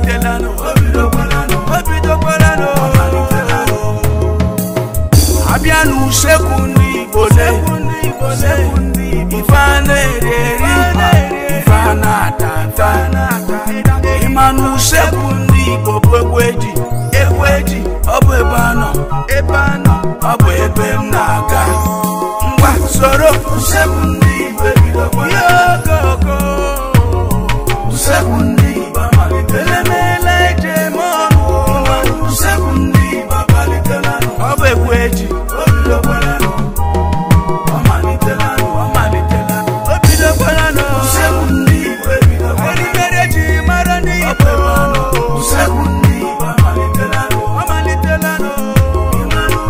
amalitelanụ, obidokwalanụ, obidokwalanụ, amalitelanụ. Abịa n'usekwu ndị Igbo le, ife a na-eri eri, ife a na-ata ata. Ịma n'usekwu ndị Igbo bụ egwu eji, egwu eji, ọ bụ ebe anọ, ebe anọ, ọ bụ ebe m na-aga. Ngwa soro usekwu ndị Igbo ebidokwala. Usekwu ndị Igbo amalitela. Elemele eji eme ọnụ. Usekwu ndị Igbo amalitelanụ. Ọ bụ egwu eji, obidokwalanụ. Ọ malitelanụ, ọ malitelanụ, obidokwalanụ. Usekwu ndị Igbo ebidokwala. Erimeri eji mara ndị Igbo. Usekwu ndị Igbo amalitelanụ. Ọ malitelanụ.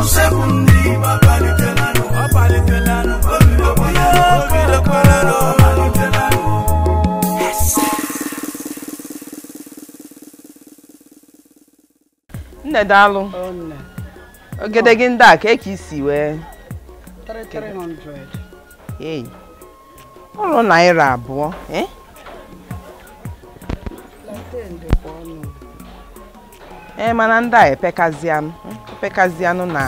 Usekwu ndị Igbo amalitelanụ. Ọ malitelanụ, obidokwalanụ, obidokwalanụ, ọ malitelanụ. Nne daalụ. Ogede gị ndị a ka eke isi wee 300. Ei, ọrụ ₦2, eh? Plantain dịkwa ọnụ. Ee, mana ndị a epekazianụ, epekazianụ na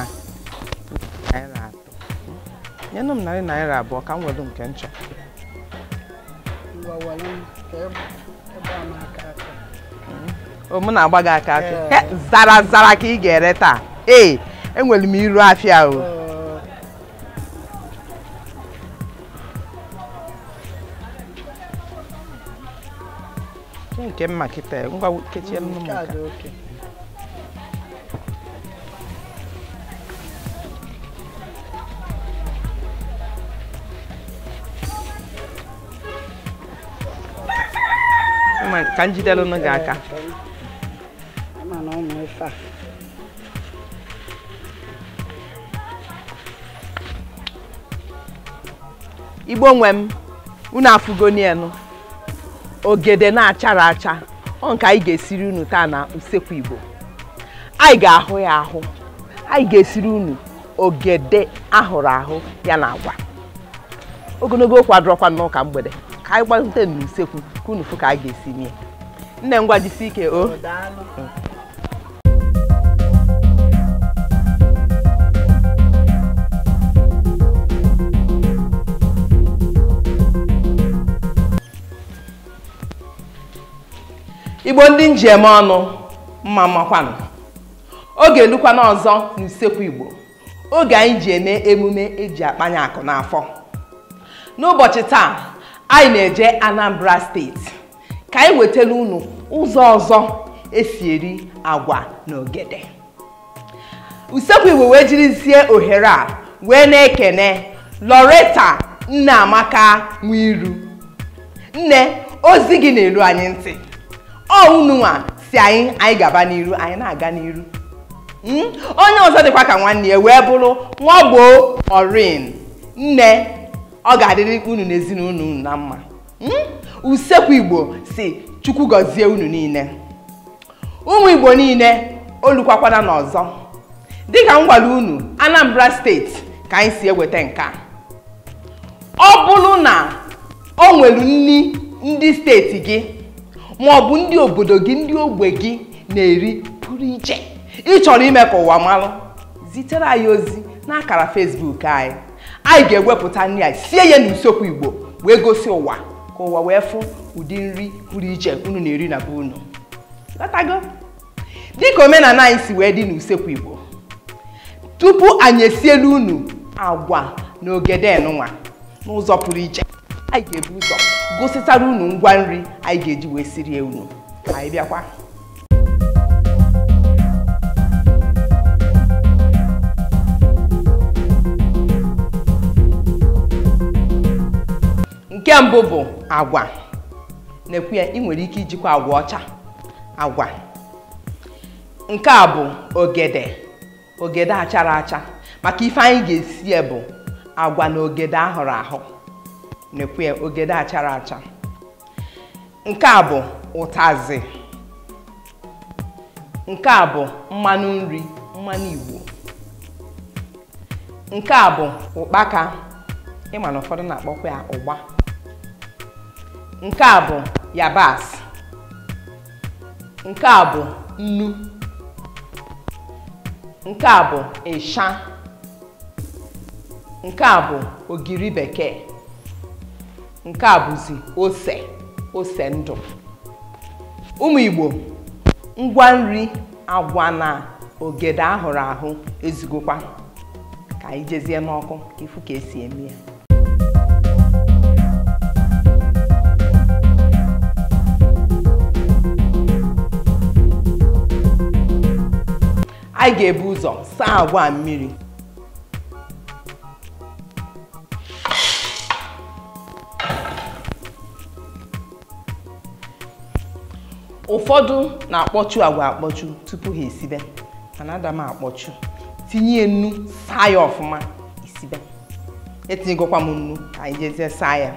₦3. Nyenụ m ₦2 ka m welu nke nchọ. Ngwa welu m ka ebe a m aka aka. O mụ na-agba gị aka aka. Zara zara ka ị ga-ere taa. Ee, enwere m iru afịa o. Nke mma kịta, ngwa kechielu m Nke a nke. dị oke. Mma ka m jidelu gị aka. Ama na ụmụ ife a. Igbo nwe m, unu afụgonienu. Ogede na-achara acha, ọ nke anyị ga-esiri unu taa na usekwu Igbo. Anyị ga-ahụ ya ahụ. Anyị ga-esiri unu ogede ahụrụ ahụ ya na agwa. Ogologo okwu adọrọkwa n'ụka mgbede. Ka anyị gbazite n'usekwu ka unu fụ ka anyị ga-esi mie. Nne ngwa jisi ike o. Daalụ. Igbo ndị njem ọnụ mma mmakwanụ. Oge elukwana ọzọ n'usekwu Igbo. Oge anyị ji eme emume eji akpanye akụ n'afọ. N'ụbọchị taa, anyị na-eje Anambra steeti ka anyị wetara unu ụzọ ọzọ esi eri agwa na ogede. Usekwu Igbo wee jirizie ohere a wee na-ekene Loretta Nneamaka Nwiru. Nne, ozi gị na-eru anyị ntị. Ọ unu nwa si anyị gaba n'iru, anyị na-aga n'iru. Onye ọzọ dịkwa ka nwanne ya wee bụrụ Nwagbo Orin. Nne, ọ ga-adịrị unu n'ezinụlọ unu na mma. Usekwu Igbo si Chukwu gọzie unu niile. Ụmụ Igbo niile olukwakwana n'ọzọ. Dịka m gwara unu, Anambra steeti ka anyị si eweta nke a. Ọ bụrụ na o nwere nni ndị steeti gị ma ọ bụ ndị obodo gị, ndị ogbe gị na-eri pụrụ iche, ị chọrọ ime ka ụwa malụ, zitere anyị ozi n'akara Facebook anyị. Anyị ga-ewepụta nri anyị sie ya n'usekwu Igbo wee gosi ụwa ka ụwa wee fụ ụdị nri pụrụ iche unu na-eri na be unu. Ghọtago? Dịka omenala anyị si wee dị n'usekwu Igbo, tupu anyị esielu unu agwa na ogede enunwa n'ụzọ pụrụ iche, anyị ga-ebu ụzọ gositara unu ngwa nri anyị ga-eji wee sirie unu. Anyị bịakwa. Nke mbụ bụ agwa. Na-ekwu ya, ị nwere ike ijikwa agwa ọcha, agwa. Nke a bụ ogede, ogede achara acha. Maka ife anyị ga-esi ya bụ agwa na ogede ahụrụ ahụ. Na-ekwu ya, ogede achara acha. Nke a bụ ụtazị. Nke a bụ mmanụ nri, mmanụ Igbo. Nke a bụ ụkpaka, ịma na ụfọdụ na-akpọkwa ya ụgba. Nke a bụ yabasị. Nke a bụ nnu. Nke a bụ ịsha. Nke a bụ ogiri bekee. Nke a bụzi ose, ose ndụ. Ụmụ Igbo, ngwa nri agwa na ogede ahụrụ ahụ ezigokwa. Ka anyị jezie n'ọkụ ka ifu ka esi eme ya. Anyị ga-ebu ụzọ saa agwa mmiri. Ụfọdụ na-akpọchu agwa akpọchu tupu ha esibe, mana ada m akpọchu. Tinye nnu, saa ya ọfụma, esibe. Etinyegokwa m nnu ka anyị jezie saa ya.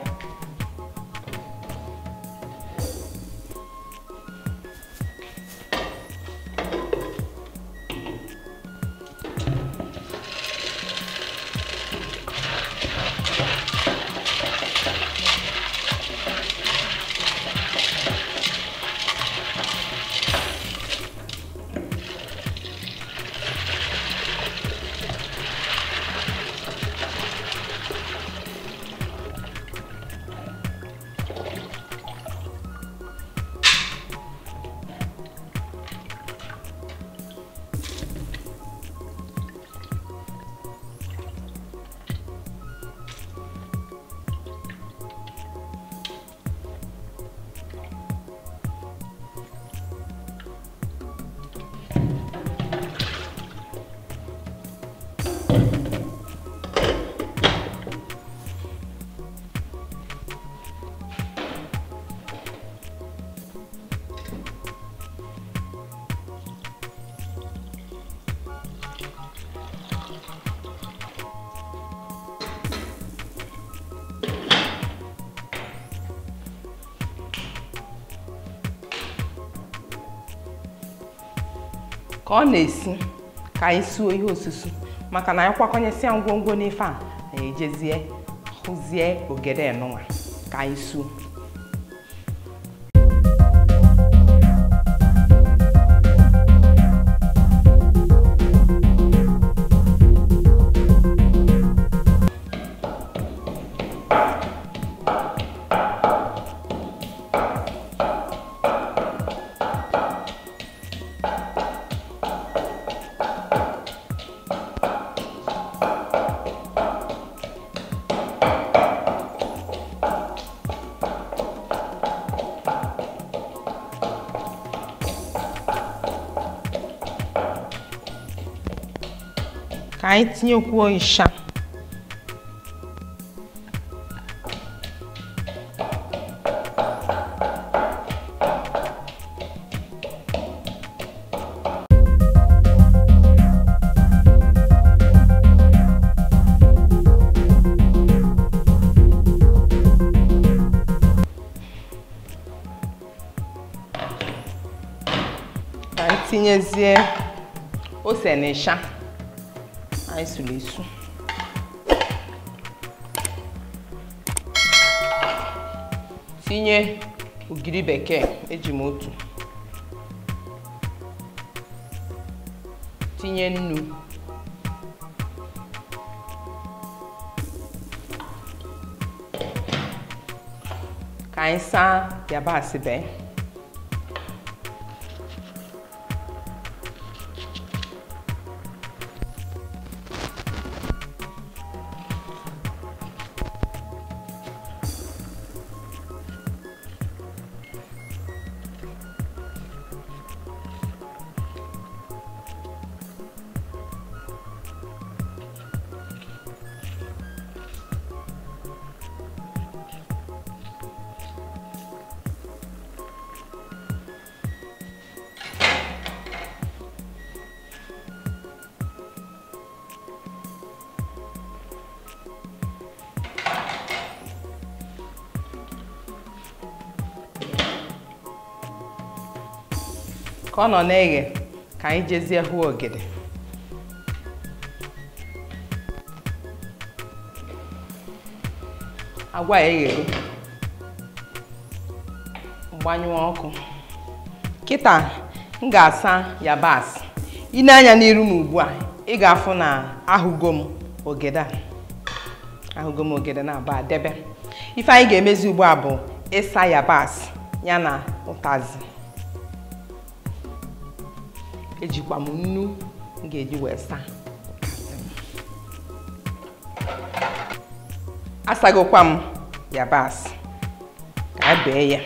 Ka ọ na-esi ka anyị suo ihe osusu, maka na anyị kwakọnyesịa ngwongwo n'ife a na-ejezie hụzie ogede enụnwa ka anyị suo. Ka anyị tinyekwuo ịsha. Ka anyị tinyezie ose na ịsha anyị sụrụ esu. Tinye ogiri bekee, eji m otu. Tinye nnu. Ka anyị saa yabasị bee. Ka ọ nọ na-eghe ka anyị jezie hụ ogede. Agwa eghego. Mgbanyụọ ọkụ. Kịta m ga-asa yabasị. I nee anya n'iru m ugbu a, ị ga-afụ na ahụgo m ogede a. Ahụgo m ogede na-abụ adebe. Ife anyị ga-emezi ugbu a bụ ịsa yabasị ya na ụtazị. Ejikwa m nnu m ga-eji wee saa ụtazị m. Asagokwa m yabasị ka a bee ya.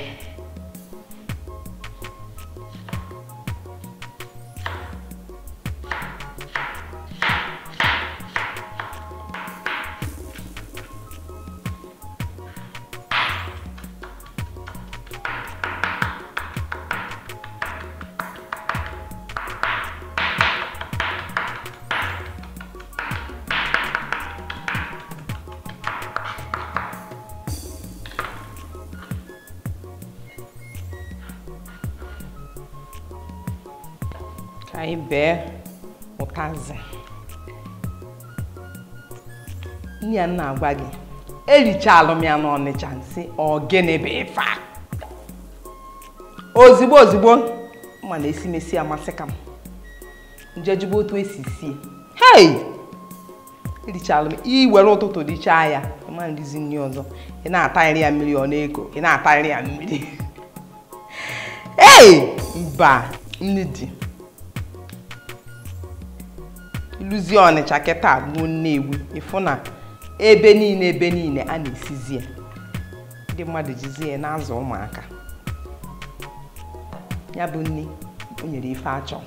Ka anyị bee ụtazị. Nne ya na-agwa gị, erichalụ m ya n'Ọnịcha nsị ọ gịnị bụ ife a? Ozigbo ozigbo mana esimesi amasị ka m njejigbo otu esi sie. Hei! Erichalụ m iwere ụtụtụ richaa ya, ịma nrizi nri ọzọ, ị na-atarị ya mmiri ọ na-eko, ị na-atarị ya mmiri. Ei! Mba, nri dị. Iluzi Ọnịcha kịta gbuo Nnewi, ịfụ na ebe niile a na-esizi ya. Ndị mmadụ jizi ya na-azụ ụmụaka. Ya bụ nri o nyere ife achọ.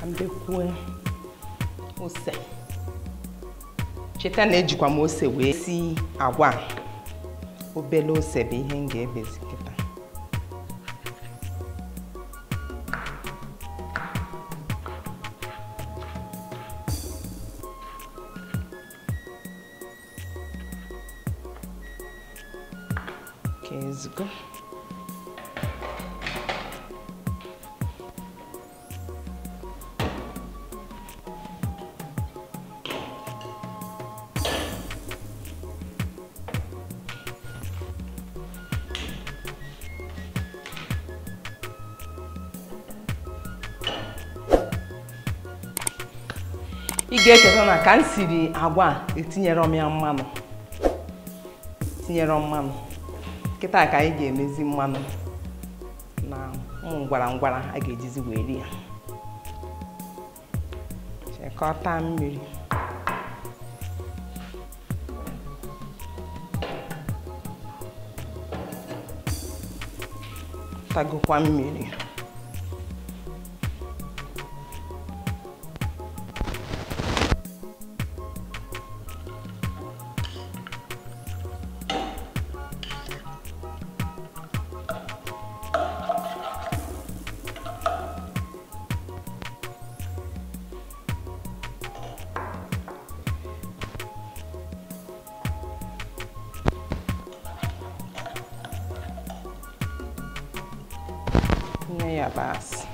Mbekwue ose. Cheta na ejikwa m ose wee si agwa. Obele ose bụ ihe m ga-ebezi kịta. Ka ezigbo. Ị ga-echeta na ka m siri agwa a, etinyere m ya mmanụ. Tinyere mmanụ. Kịta ka anyị ga-emezi mmanụ na ụmụ ngwara ngwara a ga-ejizi wee rie ya. Chekọta mmiri. Tagokwa mmiri. Yabasị.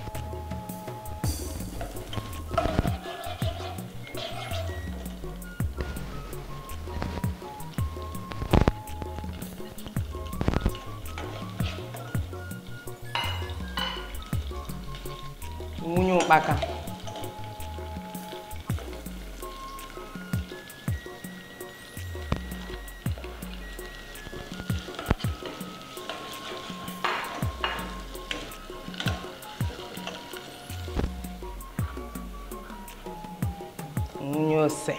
Nwunye ụkpaka. Nwunye ose.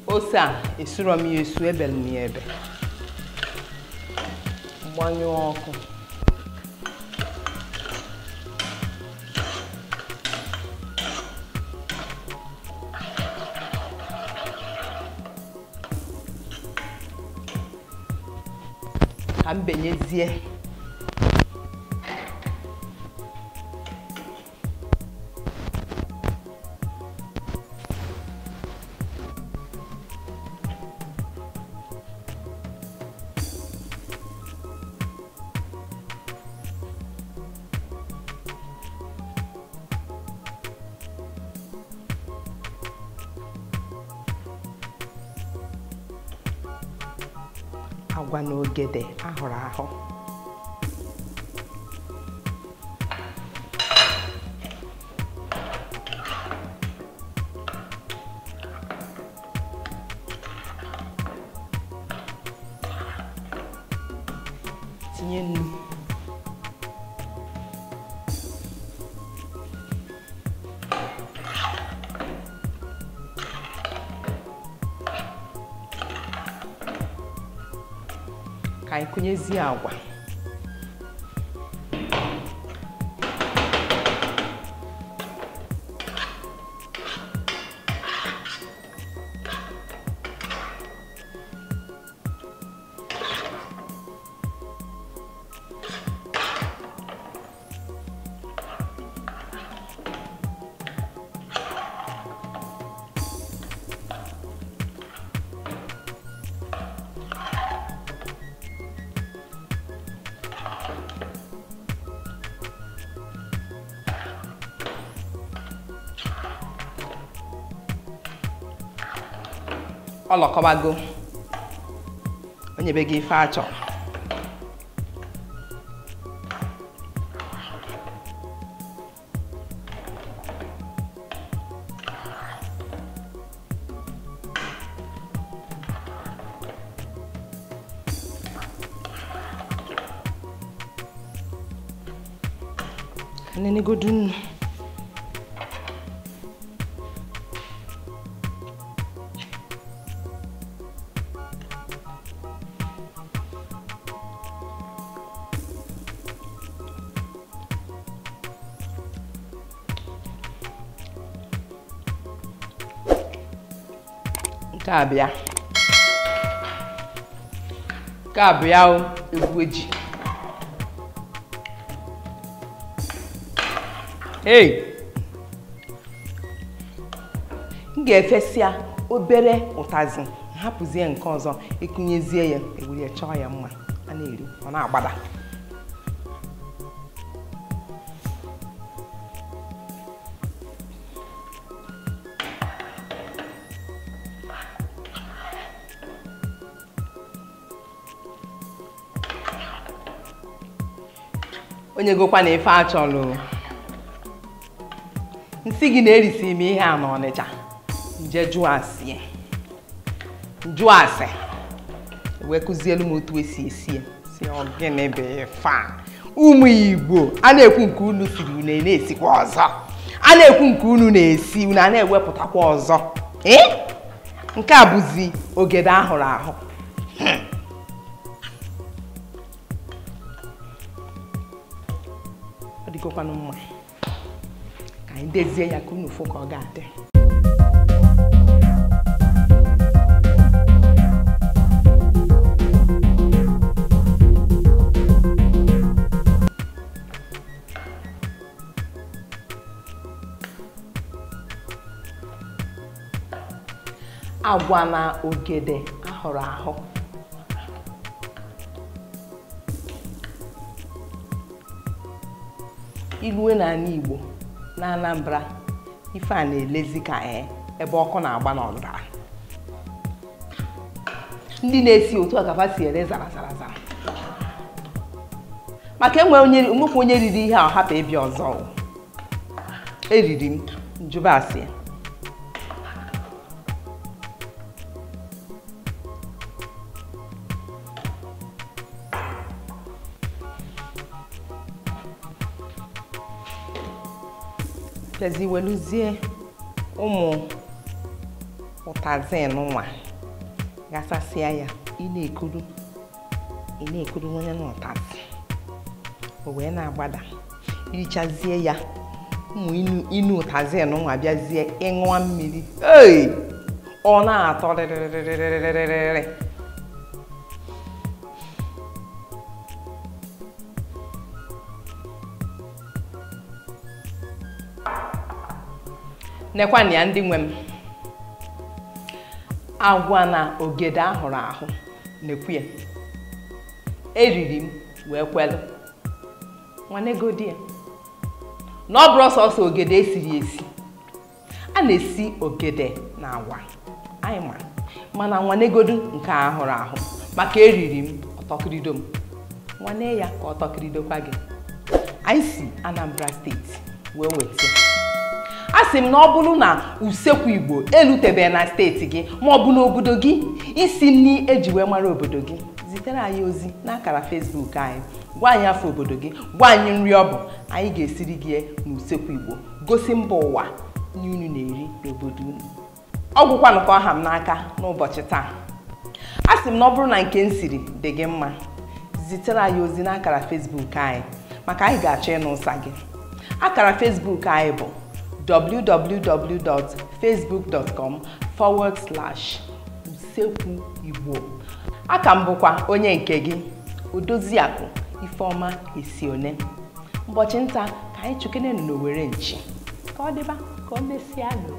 Ose a esuro m ya esu, ebere m ya ebe. Gbanyụọ ọkụ. Ka m benyezie agwa na ogede ahụrụ ahụ. Tinye nnu. Ka anyị kụnyezie agwa. Ọlọkọbago onye be gị ife achọ. Nenegodu nnu. Nke a bịa o egwu eji. Hey! M ga-efesịa obere ụtazị, hapụzie nke ọzọ, ịkụnyezie ya, ewere chọọ ya mma, a na-eri, ọ na-agbada. Onye gokwa na ife achọlụ. Nsị gị na-erisi m ihe a n'Ọnịcha. Nje jụọ asị. Jụọ asị. Wee kụzielu m otu esi esi ya. Si ọ gịnị bụ ife a? Ụmụ Igbo, a na-ekwu nke unu siri unu na-esikwa ọzọ. A na-ekwu nke unu na-esi unu a na-ewepụtakwa ọzọ. Ee? Nke a bụzi ogede ahụrụ ahụ. Ọ dịgokwanụ mma. Ka anyị dezie ya ka unu fụ ka ọ ga-adị. Agwa na ogede ahụrụ ahụ. Ilue n'ala Igbo na Anambra, ife a na-elezi ka ebe ọkụ na-agba n'ọzara. Ndị na-esi otu a ka fa si ere zara zara zara. Maka enwe onye onye riri ihe a hapụ ịbịa ọzọ. Eriri m njụba asị. Bịazi weluzie ụmụ ụtazị nwa gasasịa ya, ị na-ekuru onye na ụtazị o wee na-agbada. Irichazie ya ụmụ inu ụtazị nwa bịazie ịṅụa mmiri, ee, ọ na-atọ rịrịrịrịrịrị. Nekwana ya ndị nwe m, agwa na ogede ahụrụ ahụ nekwu ya. Eriri m wee kwelụ. Nwanegodi ya na ọ bụrụ sọsọ ogede esiri esi, a na-esi ogede na agwa anyị ma, mana nwanegodu nke a hụrụ ahụ, maka eriri m ọtọkirido m. Nwane ya ka ọtọkiridokwa gị. Anyị si Anambra steeti wee weta. A sị m na ọ bụrụ na usekwu Igbo elutebeghị na steeti gị ma ọ bụ n'obodo gị, isi nri eji wee mara obodo gị, zitere anyị ozi n'akara Facebook anyị, gwa anyị afọ obodo gị, gwa anyị nri ọ bụ, anyị ga-esiri gị n'usekwu Igbo, gosi mba ụwa nri unu na-eri n'obodo unu. Ọ gwụkwanụ ka ọ ha m n'aka n'ụbọchị taa. A sị m na ọ bụrụ na nke m siri dị gị mma, zitere anyị ozi n'akara Facebook anyị, maka anyị ga-achọ ịnụ ụsa gị. Akara Facebook anyị bụ www.facebook.com/usekwuigbo. Aka m bụkwa onye nke gị, Odoziakụ Ifeọma Esione. Ụbọchị nta ka anyị chụkenenu n'Owere nchi. Ka ọ dịba, ka o mesịa nụ.